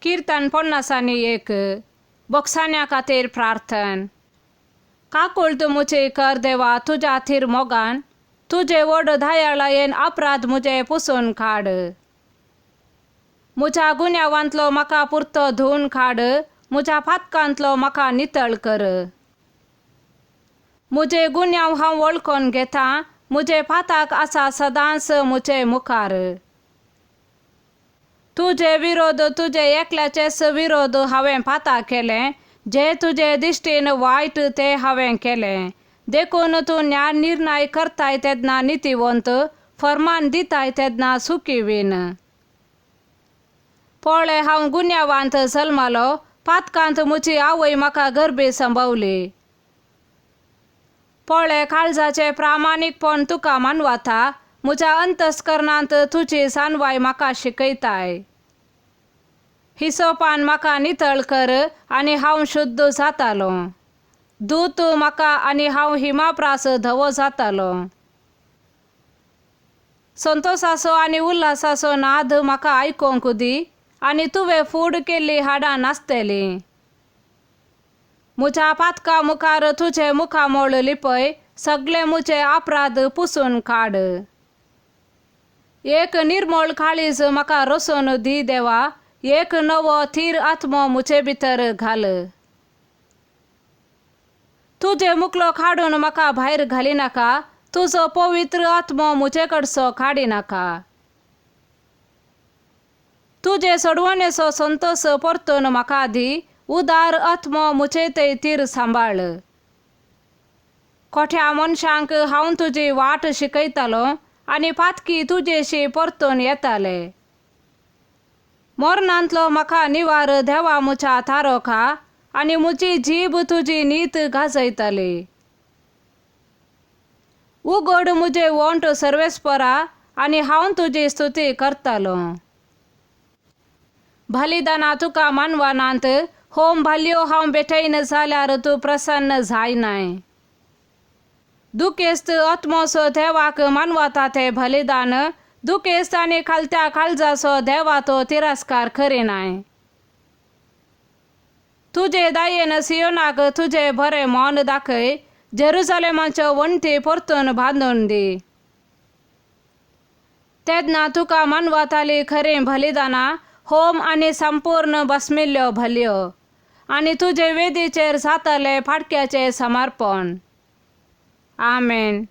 किर्तन 51 बोक्साण्या खातीर प्रार्थन. काकुळट मुजी कर देवा तुज्या थीर मोगान, तुजे व्हड दयाळायेन अपराध मुजे पुसून काड. म्हज्या गुन्यांवांतलो म्हाका पुरतो धुवन काड, म्हज्या पातकांतलो म्हाका नितळ कर. म्हजे गुन्यांव हांव वळखून घेता, म्हजे पाताक आसा सदांच म्हजे मुखार. तुजे विरोध तुजे एकल्याचेच विरोध हांवें पाता केलें, जे तुजे दिश्टीन वायट ते हांवें केलें. देखून तूं न्याय निर्णय करताय तेन्ना नितीवंत, फर्मान दिताय तेन्ना सुखी वीन. पळय हांव गुन्यांवांत जल्मालो, पातकांत म्हजी आवय म्हाका गर्भी संभवली. पळय काळजाचें प्रामाणीकपण तुका मानवता, म्हज्या अंतस्करणांत तुजी जाणवाय म्हाका शिकयताय. हिसोपान म्हाका नितळ कर आनी हांव शुद्ध जातालो. धू तूं म्हाका आनी हांव हिमाप्रास धवो जातालो. संतोसाचो आनी उल्हासाचो नाद म्हाका आयकूंक दी आनी तुवें फूड केल्ली हाडां नाचतलीं. म्हज्या पातका मुखार तुजें मुखामळ लिपय, सगळे म्हजे अपराध पुसून काड. एक निर्मळ काळीज म्हाका रचून दी देवा, एक नवो थीर आत्मो म्हजे भितर घाल. तुजें मुखलो काडून म्हाका भायर घालिनाका, तुजो पवित्र आत्मो म्हजे कडचो काडिनाका. तुजे सोडवणेचो संतोस परतून म्हाका दी, उदार आत्मो म्हजे ते तीर सांबाळ. खोट्या मनशांक हांव तुजी वाट शिकयतालो आनी पातकी तुजेशी परतून येताले. मरणांतलो म्हाका निवार देवा म्हज्या तारोखा आनी म्हजी जीब तुजी नीत गाजयताली. उगड म्हजे वोंट सर्वेस्परा आनी हांव तुजी स्तुती करतालो. बलिदानां तुका मानवनात, होम भालयो हांव भेटयन जाल्यार तूं प्रसन्न जायनाय. दुखेस्त आत्मोसो देवाक मानवता ते बलिदान, दुखेस्त आनी खालत्या काळजाचो देवा तो तिरस्कार करिनाय. तुजे दयेन सियोनाक तुजें बरें मन दाखय, जेरुजालेमाच्यो वण्टी परतून बांदून दी. तेन्ना तुका मानवताली खरीं बलिदानां, होम आनी संपूर्ण बसमिल्ल्यो बलयो आनी तुजे वेदीचेर जातालें पाडक्याचें समर्पण. आमेन.